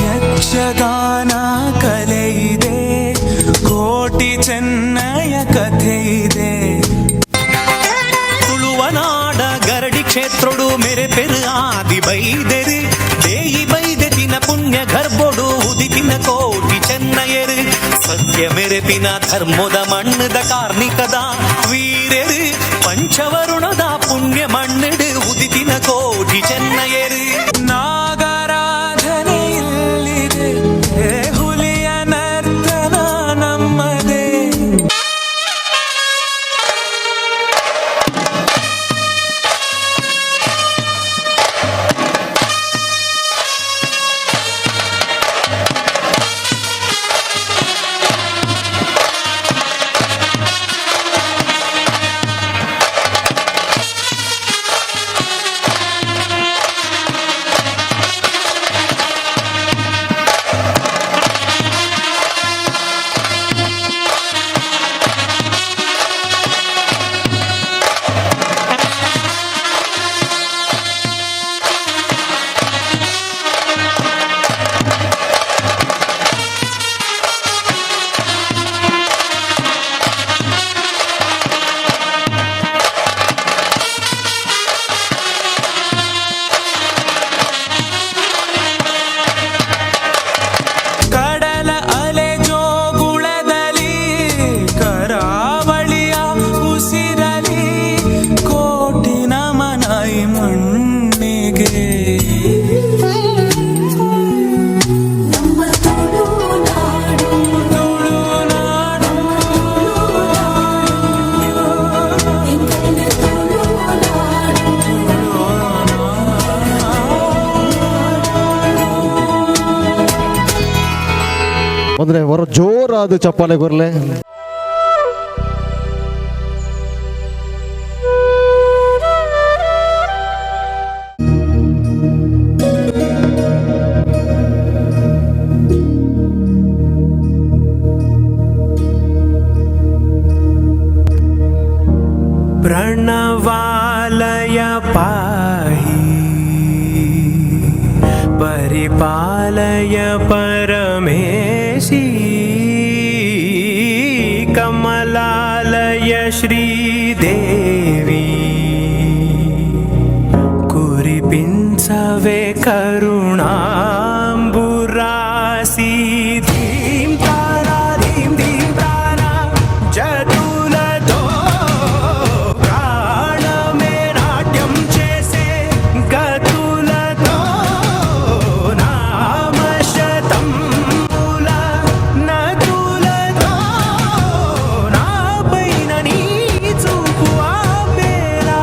ಯಕ್ಷಗಾನ ಕಲೆ ಇದೆ, ಕೋಟಿ ಚೆನ್ನಯ ಕಥೆ ಇದೆ. ತುಳುವನಾಡ ಗರಡಿ ಕ್ಷೇತ್ರೊಡು ಮೆರೆ ಪೆರು ಆದಿ ಬೈದೆರು, ದೇಯಿ ಬೈದೆ ತಿನ ಪುಣ್ಯ ಗರ್ಭೊಡು ಉದಿತಿನ ಕೋಟಿ ಚೆನ್ನಯರು. ಸತ್ಯ ಮೆರೆಪಿನ ಧರ್ಮದ ಮಣ್ಣದ ಕಾರ್ಣಿಕದ ವೀರರು, ಪಂಚವರುಣದ ಪುಣ್ಯ ಮಣ್ಣಿಡು ಉದಿತಿನ ಕೋಟಿ ಚೆನ್ನಯರು. ನಾಗರಾಧನೆ ಇಲ್ಲಿದೆ, ಹುಲಿಯ ನರ್ತನ ನಮ್ಮದೇ. ಕಡಲ ಅಲೆ ಜೋಗುಳದಲ್ಲಿ, ಕರಾವಳಿಯ ಉಸಿರಲಿ, ಕೋಟಿ ನಮನ ಈ ಮಣ್ಣಿಗೆ. ನಮ್ಮ ತುಳುನಾಡು. ತುಳುನಾಡು. ಎಂಕಲ್ನ ತುಳುನಾಡು. ಅಂದ್ರೆ ಹೊರ ಜೋರಾದ ಚಪ್ಪಾಳೆ ಕೊರ್ಲೆ. प्रणवालय पाहि, परिपालय परमेशी, कमलालय श्रीदेवी, కురిపించవే కరుణాంబురాశి. ధీం తారా ధీం ధీం తారా జతులతో ప్రాణమే నాట్యం చేసే గతులతో, నామశతముల నదులతో, నాపైన నీ చూపు ఆపేలా.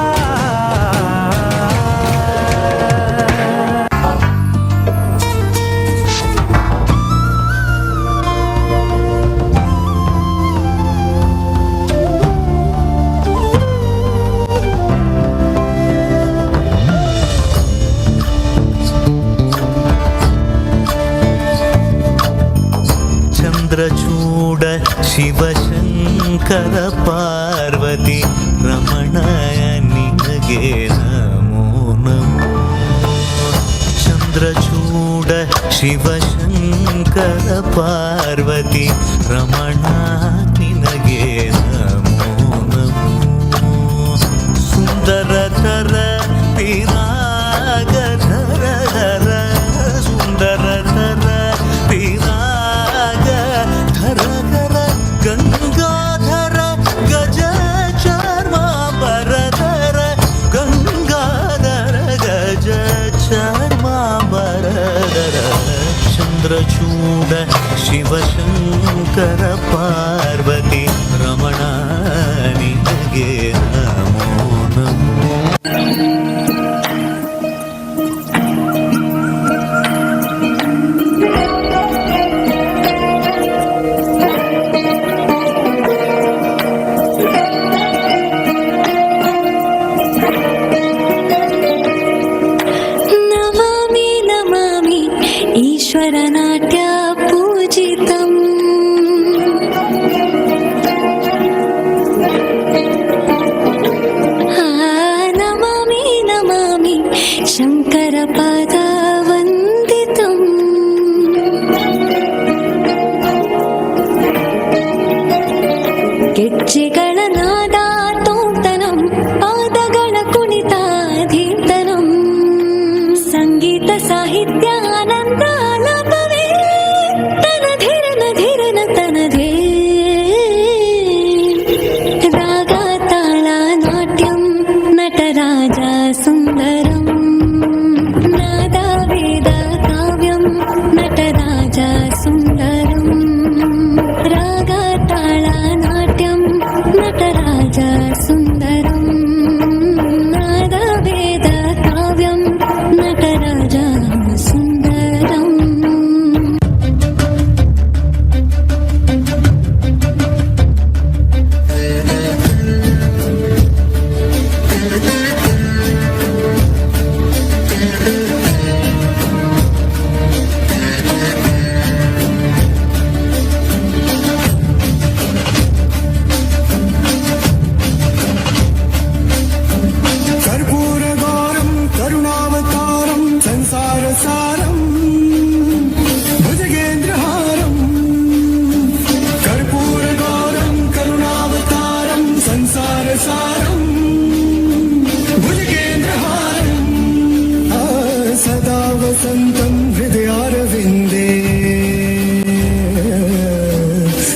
ಚಂದ್ರಚೂಡ ಶಿವಶಂಕರ ಪಾರ್ವತಿ ರಮಣ ನಿನಗೆ ನಮೋ ನಮೋ. ಚಂದ್ರಚೂಡ ಶಿವಶಂಕರ ಪಾರ್ವತಿ ರಮಣ ನಿನಗೆ ನಮೋ ನಮೋ. ಸುಂದರತರ ಪಿನಾಗಧರ ಧರ, ಸುಂದರತರ ಪಿನಾಗ ಧರ ಧರ, ಗಂಗಾಧರ ಗಜ ಚರ್ಮಾಂಬರಧರ, ಗಂಗಾಧರ ಗಜ ಚರ್ಮಾಂಬರಧರ. ಚಂದ್ರಚೂಡ ಶಿವಶಂಕರ ಪಾರ್ವತಿ ರಮಣ ನಿನಗೆ ನಮೋ ನಮೋ. ಹೆಜ್ಜೆಗಳ ನಾದ ತೋಂತನಂ, ಪಾದಗಳ ಕುಣಿತ ಧೀರ್ತನಂ. ಸಂಗೀತ ಸಾಹಿತ್ಯ ಆನಂದ ಆಲಾಪವೇ ತನ ಧಿರನ ಧಿರನ ತನದೇ. ರಾಗ ತಾಳ ನಾಟ್ಯಂ ನಟರಾಜ ಸುಂದರಂ, ನಾದ ವೇದ ಕಾವ್ಯಂ ನಟರಾಜ ಸುಂದರಂ. ರಾಗ ತಾಳ ನಾಟ್ಯಂ ನಟರಾಜ ಸುಂದರಂ, ನಾದ ವೇದ ಕಾವ್ಯಂ ನಟರಾಜ ಸುಂದರಂ. कर्पूरगौरं करुणावतारं संसारसारं भुजगेन्द्रहारं, कर्पूरगौरं करुणावतारं संसारसारं भुजगेन्द्रहारं, सदा वसन्तं हृदयारविन्दे,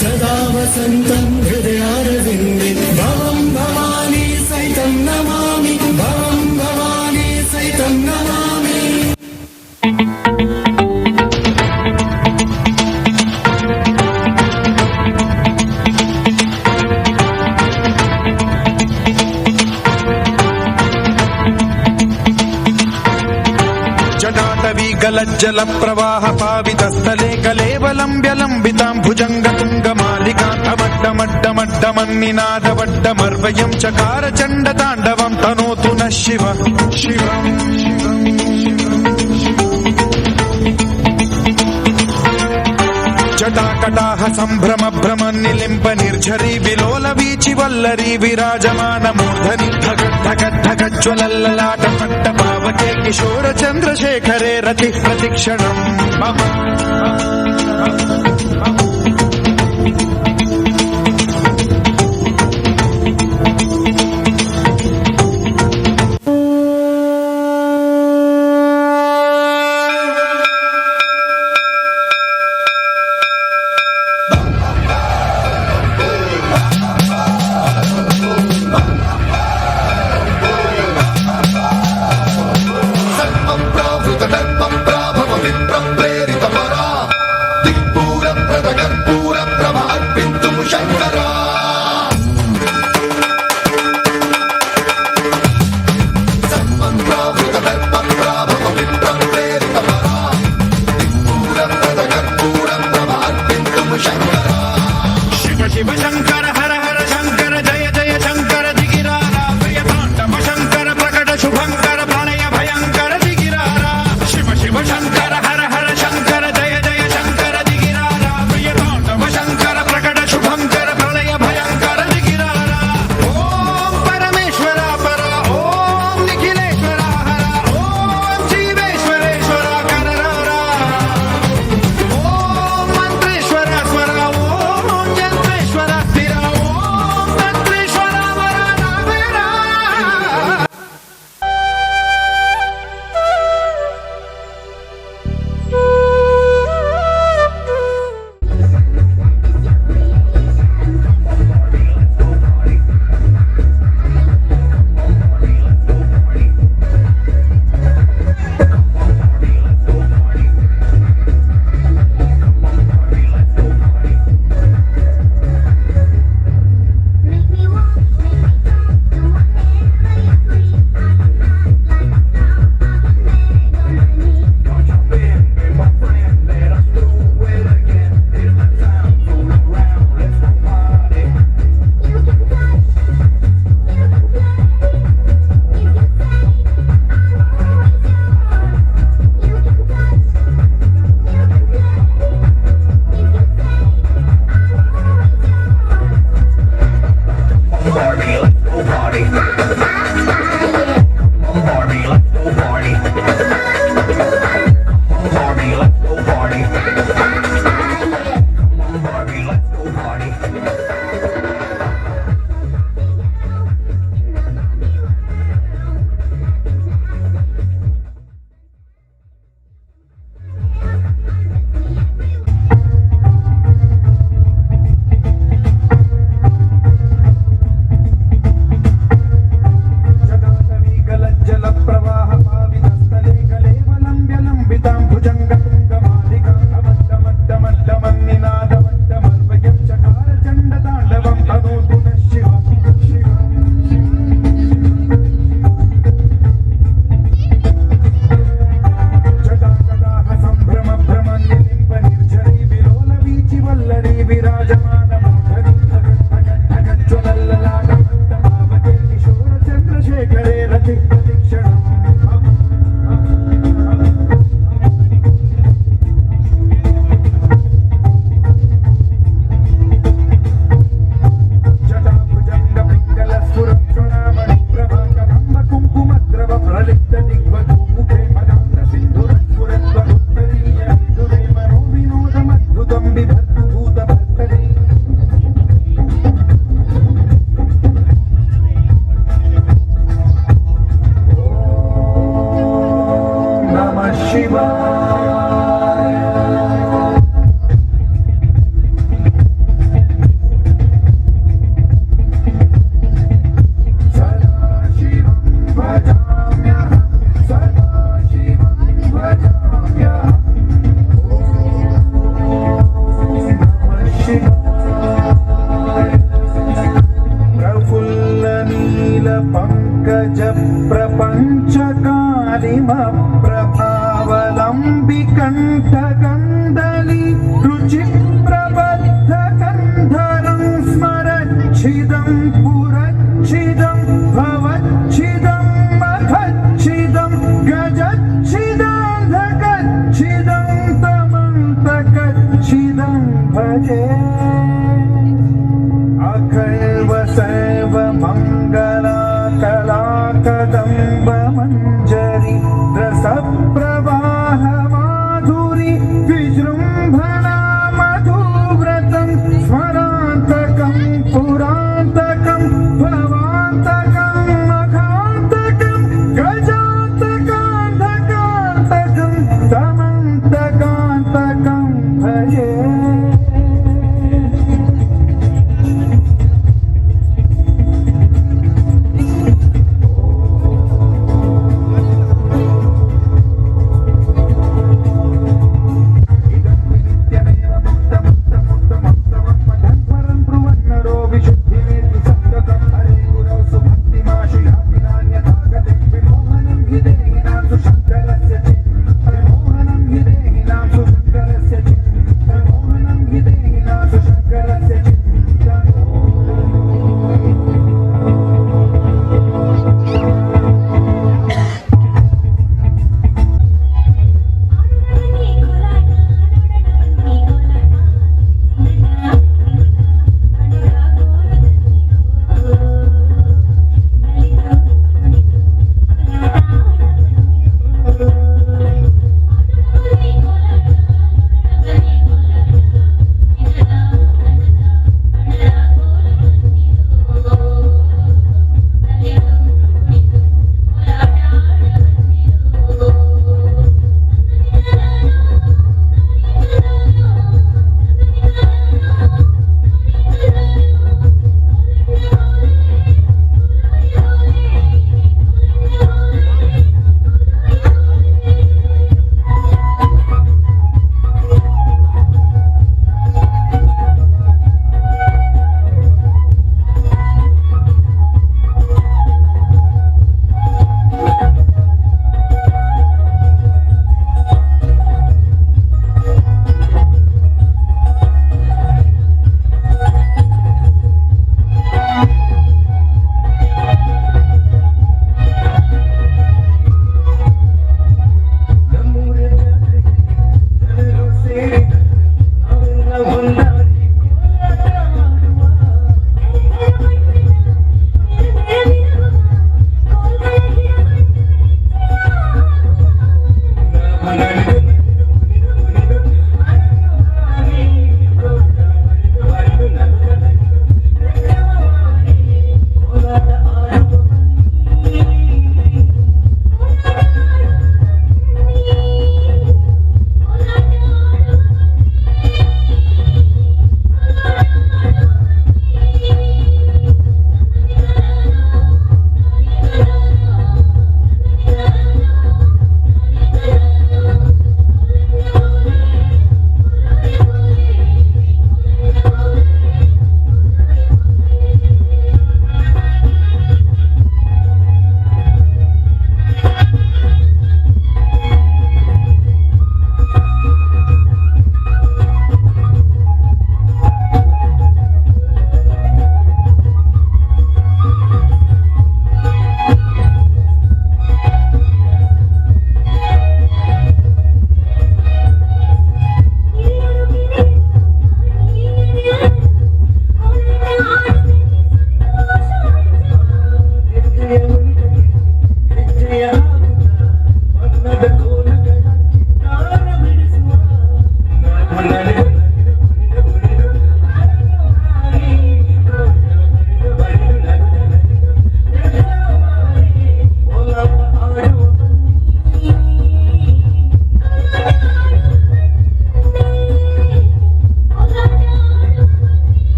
सदा वसन्तं हृदयारविन्दे, भवं भवानी सहितं नमामि, भवं भवानी सहितं नमामि। जटाटवी गलज्जल प्रवाह पावितस्थले कलेवलम्ब्य लम्बितां भुजङ्ग तुङ्गमालिकां मड्डमड्डमड्डमन्निनादवड्डमर्वयं चकार चण्ड ताण्डवं तनोतु नः शिव शिवम्। जटाकटाह सम्भ्रम भ्रम निलिम्प निर्झरी विलोल वीचि वल्लरी विराजमान मूर्धनि धग धग धग ज्वलल्ललाट पट्ट पावके किशोर चन्द्रशेखरे रति प्रतिक्षणं मम। సర్పప్రావృత దర్పప్రాభవ విప్రప్రేరిత పరా దిక్పూర ప్రద కర్పూర ప్రభ అర్పింతుము శంకరా. సర్పప్రావృత దర్పప్రాభవ విప్రప్రేరిత పరా దిక్పూర ప్రద కర్పూర ప్రభ అర్పింతుము శంకరా. శివ శివ శంకర హర హర శంకర జయ జయ శంకర దిగిరారా, ప్రియ తాండవ శంకర ప్రకట శుభంకర ప్రళయ భయంకర దిగిరారా. శివ శివ శంకర హర హర శంకర జయ జయ శంకర దిగిరారా, ప్రియ తాండవ శంకర ప్రకట శుభంకర ప్రళయ భయంకర దిగిరారా. ఓం పరమేశ్వర పర, ఓం నిఖిలేశ్వర హర, ఓం జీవేశ్వరేశ్వర కరరారా. ఓం మంత్రేశ్వర స్వర, ఓం యంత్రేశ్వర స్థిర, ಸುಂದರಿ ವಿರಾಜಮಾನ ಕಿಶೋರ ಚಂದ್ರಶೇಖರೇ ರತಿ ಪ್ರತಿಕ್ಷಣ. కుంకుమద్రవ ప్రలిప్త దిగ్వధూముఖే మదాంత సింధురస్ఫురత్వరుత్తరీయ విధురే మనో వినోదమద్భుతం బిభర్తు భూత భర్తరే. నమ శివాయ. సదాశివం భజామ్యహం, సదాశివం భజామ్యహం. ఓం నమ శివాయ. ప్రఫుల్ల నీల పంకజ ప్రపంచకాలిమ ప్రభావలంబి కంఠకందలి రుచి ప్రబద్ధ కంధరం స్మరచ్చిదం పురచ్చిదం భవచ్చిదం మఖచ్చిదం గజచ్చిదాంధకచ్చిదం తమంతకచ్చిదం భజే. అఖైవ సర్వ మంగళా కళా కదంబ మంజరి రస ప్రవాహ మాధురి విజృంభణా మధువ్రతం స్మరాంతకం పురాంతకం భవాంతకం మఖాంతకం గజాంతకాంధకాంతకం తమంతకాంతకం భజే.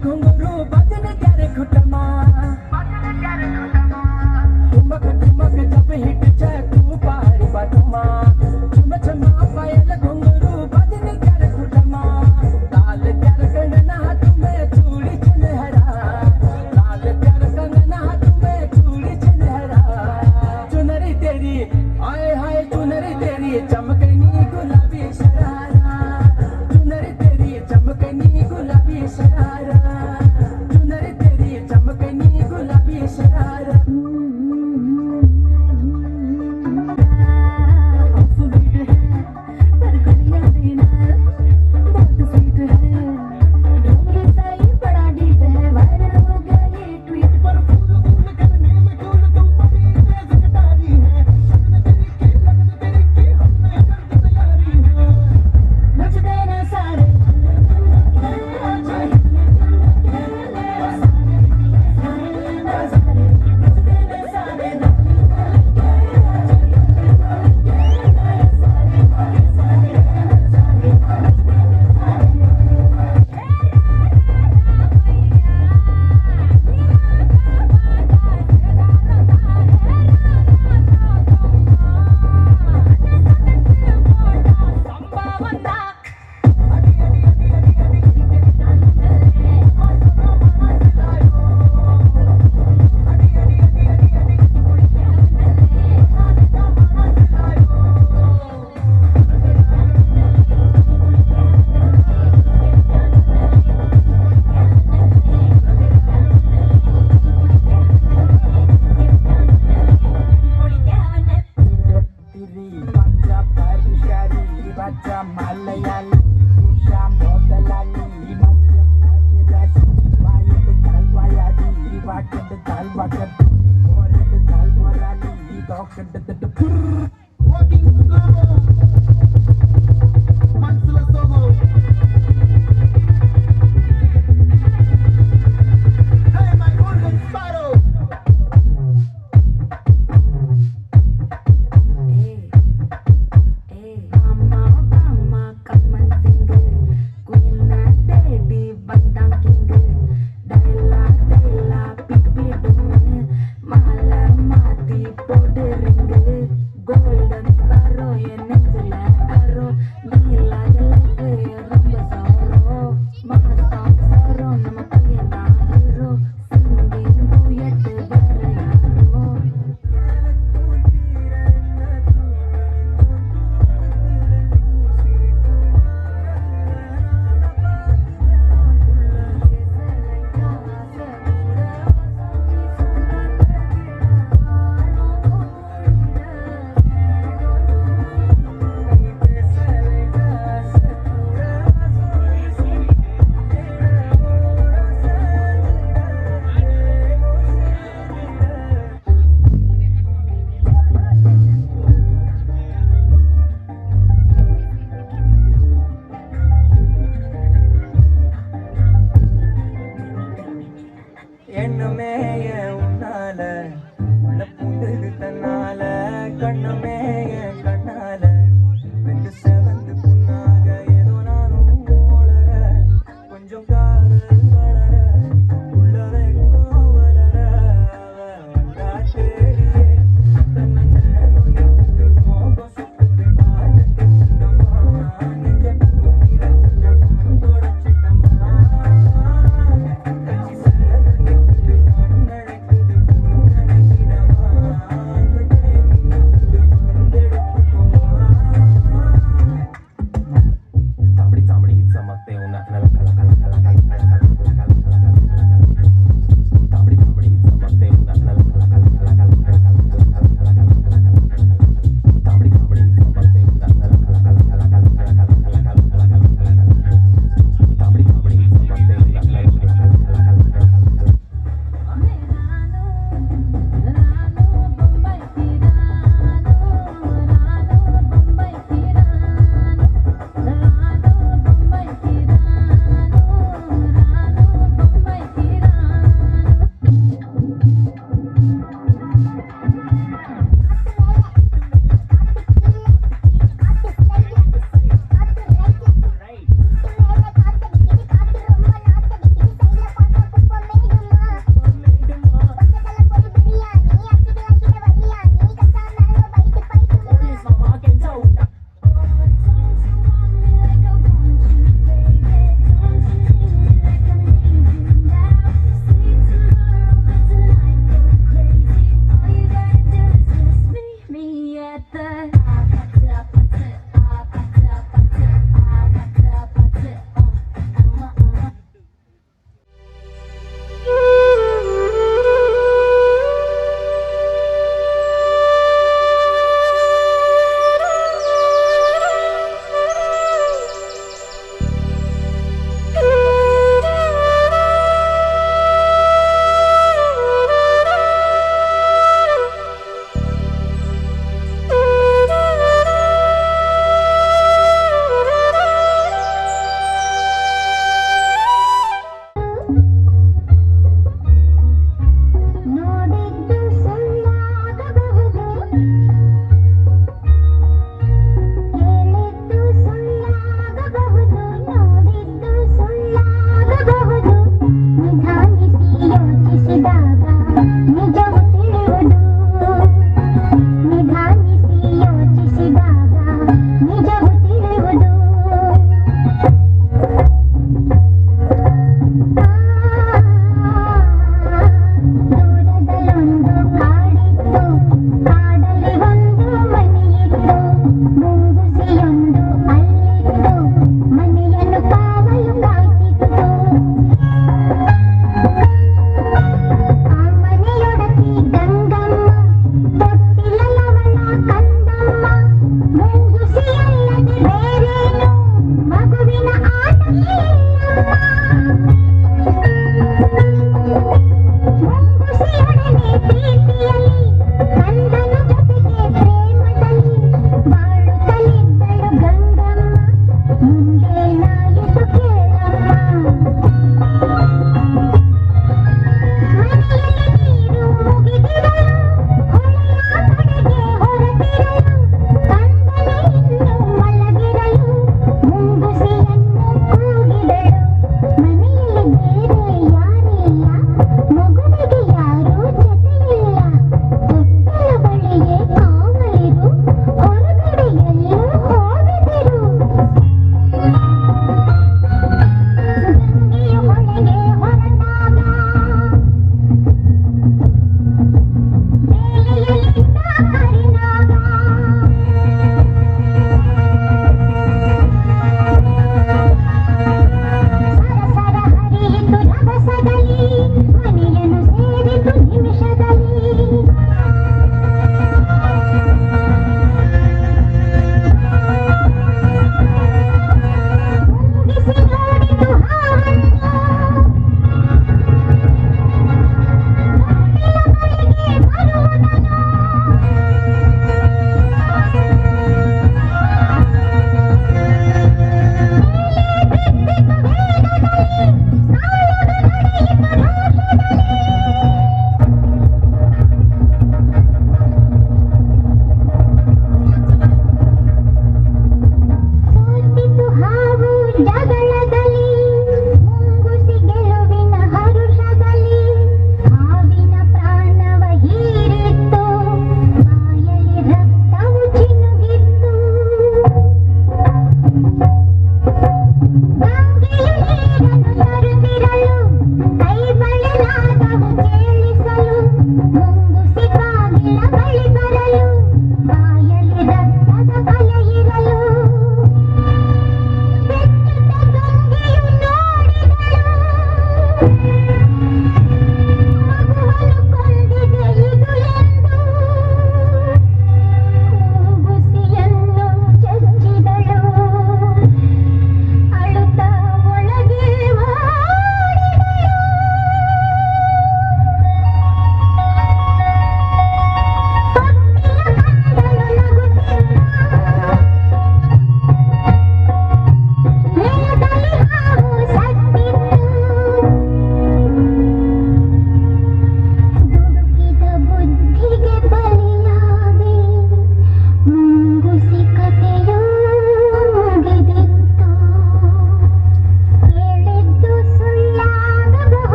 घुंघरू बदन त्यारे खुटमा। ठुमक ठुमक जब हिट जाए तू पहाड़ी बाटमा। छम छमा पायल घुंघरू बदन त्यारे खुटमा। लाल त्यार कंगना हाथ में चूड़ी छनहरा। लाल त्यार कंगना हाथ में चूड़ी छनहरा। चुनरी तेरी आए हाय, चुनरी तेरी चमकनी गुलाबी शरारा। चुनरी तेरी चमकनी गुलाबी शरारा। चुनरी तेरी चमकनी गुलाबी शरारा। ऑफ बीट है पर कुड़ियां दे नाल बहुत स्वीट है। ढोंगी साई बड़ा ढीठ है, वायरल हो गया ये ट्वीट। पर फूल फूल करने में कूल तू बड़ी तेज कटारी है। शगन तेरी की लगन तेरी की हमने कर दी तैयारी है। नचदे ने सारे।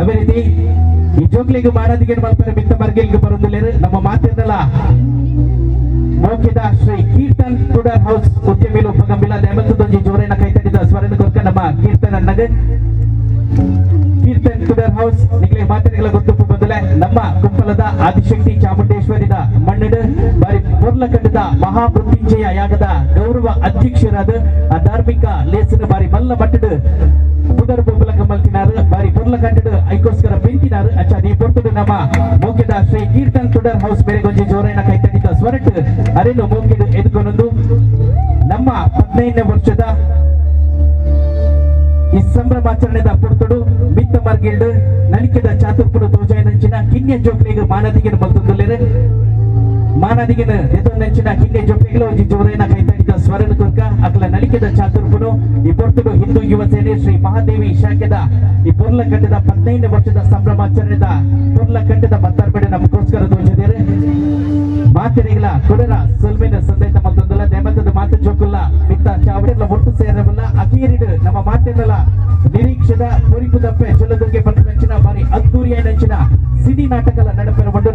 ಅದೇ ರೀತಿ ಈ ಜೋಕ್ಲಿಗೆ ಮಾರಾದಿಗೆ ಮಲ್ಪರೆ ಮಿತ್ತ ಮರ್ಗಿಲ್ಗೆ ಬರೋದಿಲ್ಲ. ನಮ್ಮ ಮಾತಿರ್ನಲ್ಲ ಮೋಕಿದ ಶ್ರೀ ಕೀರ್ತನ್ ತುಡರ್ ಹೌಸ್ ಉದ್ಯಮಿಲು ಉಪಗಂಬಿಲ ದಯಮತ್ತದೊಂಜಿ ಜೋರೇನ ಕೈತಡಿದ ಸ್ವರಣ ಕೊರ್ಕ ನಮ್ಮ ಕೀರ್ತನ್ ಅಣ್ಣಗೆ. ಕೀರ್ತನ್ ತುಡರ್ ಹೌಸ್ ನಿಗ್ಲೆ ಮಾತಿನ ಗೊತ್ತುಪ್ಪು ಬದಲೆ ನಮ್ಮ ಕುಪ್ಪಲದ ಆದಿಶಕ್ತಿ ಚಾಮುಂಡೇಶ್ವರಿದ ಮಣ್ಣಿಡು ಬಾರಿ ಪೊರ್ಲ ಕಂಡದ ಮಹಾಮೃತ್ಯುಂಜಯ ಯಾಗದ ಗೌರವ ಅಧ್ಯಕ್ಷರಾದ ಆ ಧಾರ್ಮಿಕ ಲೇಸಿನ ಬಾರಿ ಮಲ್ಲ ಮಟ್ಟಡು ಪುದರ್ ಬೊಬ್ಬಲ ಕಮಲ್ತಿನಾರು ಬಾರಿ ಪೊರ್ಲ ಕಂಡಡು ಐಕೋಸ್ಕರ ಬೆಂತಿನಾರು. ಅಚ್ಚ ಈ ಪೊರ್ತುಡು ನಮ್ಮ ಮೋಕೆದ ಶ್ರೀ ಕೀರ್ತನ್ ತುಡರ್ ಹೌಸ್ ಬೇರೆ ಜೋರೇನ ಕೈತಡಿದ ಸ್ವರಟ್ ಅರೆನು ಮೋಕೆಡು ಎದುಕೊನೊಂದು ನಮ್ಮ 15ನೇ ವರ್ಷದ ಈ ಸಂಭ್ರಮಾಚರಣೆದ ಪೊರ್ತುಡು ಮಿತ್ತ ಮರ್ಗಿಲ್ಡ್ ನಲಿಕೆದ ಚಾತುರ್ಪುಡು ತೋಜಾಯನಂಚಿನ ಕಿನ್ಯ ಜೋಕ್ಲಿಗ್ ಮಾನದಿಗೆನ ಮಲ್ತೊಂದುಲ್ಲೆರ್. ಮಾನದಿಗೆನ ಎದೊಂದಂಚಿನ ಕಿನ್ಯ ಜೋಕ್ಲಿಗ್ಲ ಒಂಜಿ ಜೋರೇನ ಕೈತಡಿದ ಸ್ವರಣ ಕೊರ್ಕ ಅಕ್ಲ ನಲಿಕೆದ ಚಾತುರ್ಪುಡು ಈ ಪೊರ್ತುಡು ಹಿಂದೂ ಯುವ ಸೇನೆ ಶ್ರೀ ಮಹಾದೇವಿ ಶಾಖೆದ ಈ ಪೊರ್ಲ ಕಟ್ಟದ 15ನೇ ವರ್ಷದ ಸಂಭ್ರಮಾಚರಣೆದ ಪೊರ್ಲ ಕಟ್ಟದ ಮತ್ತಾರ್ಪಡೆ ನಮಗೋಸ್ಕರ ತೋಜದೇರು. ಮಾತೆರೆಗಳ ಕೊಡರ ಸೊಲ್ಮೆನ ಸಂದೇಶ ಮತ್ತೊಂದಲ್ಲ ನೇಮತದ ಮಾತು ಜೋಕುಲ್ಲ ಮಿತ್ತ ಚಾವಡಿಲ ಒಟ್ಟು ಸೇರವಲ್ಲ ಅಕೀರಿಡು ನಮ್ಮ ಮಾತೆಲ್ಲ ನಿರೀಕ್ಷದ ಪೊರಿಪು ದಪ್ಪೆ ಚೊಲ್ಲದುರ್ಗೆ ಪಟ್ಟಣಂಚಿನ ಬಾರಿ ಅದ್ದೂರಿಯ ನಂಚಿನ ಸಿನಿ ನಾಟಕಲ ನಡಪೆರ ಒಂದು.